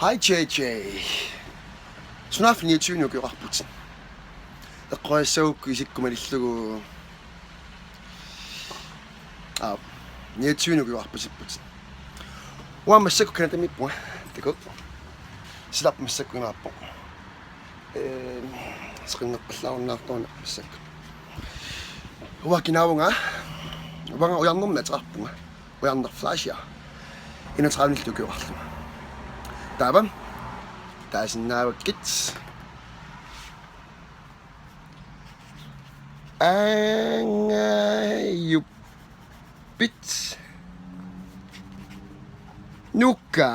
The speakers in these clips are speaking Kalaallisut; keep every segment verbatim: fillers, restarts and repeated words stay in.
Ai J J. Sunaaffa niogtyve ukioqarputit. Eqqorissagukku isikkumalillugu. Aa, niogtyve ukioqarputit. Uanga massakkut Canadamiippunga. Takuuk. Silarput massakkut imaappoq. Ehm, seqinneqqallaarunnaartuuna massakkut. Uanga kinaavunga. Uanga ujarnermik ateqarpunga. Ujarneq Fleischer. Enogtredive ukioqarlunga. Taava. Taasinnaavakkit. Angajuppit. Nuka.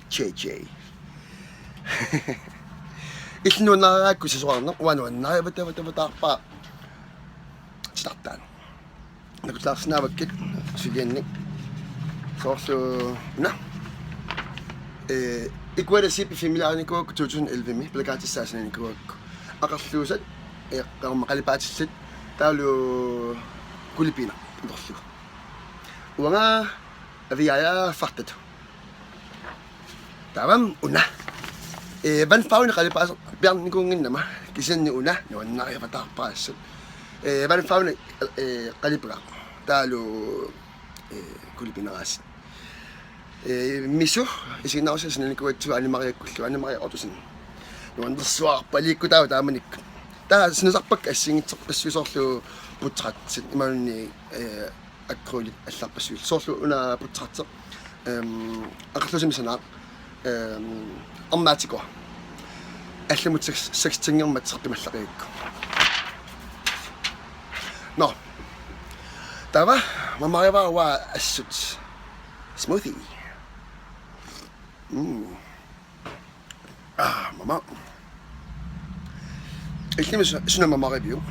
J J. Illuunnaaraakku sisoraarneq uanga nuannarivataa taava taava taarpaa. Titartaan. Nakulaarsinnaavakkit suliannik. Soorlu una. Eh, Ikuala Sipi filmilaarinikuugakku to tusind elleve-mi, plakaatissaasinnikuugakku. Aqerluusat, eh, qaamma qalipaatillit, taavalu kulipiinaq, utorlugu. Uanga, aviaja fartatu. Taava una. Eh, vandfarvene qalipaaseq piarnikuunnginnama. Kisianni una, nuannarivataarpaassut. Eh, vandfarvene, eh, qalipagaq. Taavalu, eh, kulipiineraasut. Eh, misu, isiginnaarussi sinanikuatsu Anne Mariakkullu, Anne Maria Ottosen. Nuannersuarpaliikku taava taamanikkut. Taava sinasarpakka assigiinngitsorpassuit soorlu portrætsit, imaluunniit, eh, akrylit allarpassuit. Soorlu una portrætti. Ehm, aqerluusami sanaaq. Ehm, arnaatikua. Allamut seks-, sekstengermat seqqimallaqiakku. Nå. Taava, mamarivara uanga assut. Smoothie. Mm. Ah, mama. Illimmi su-, suna mamariviuk?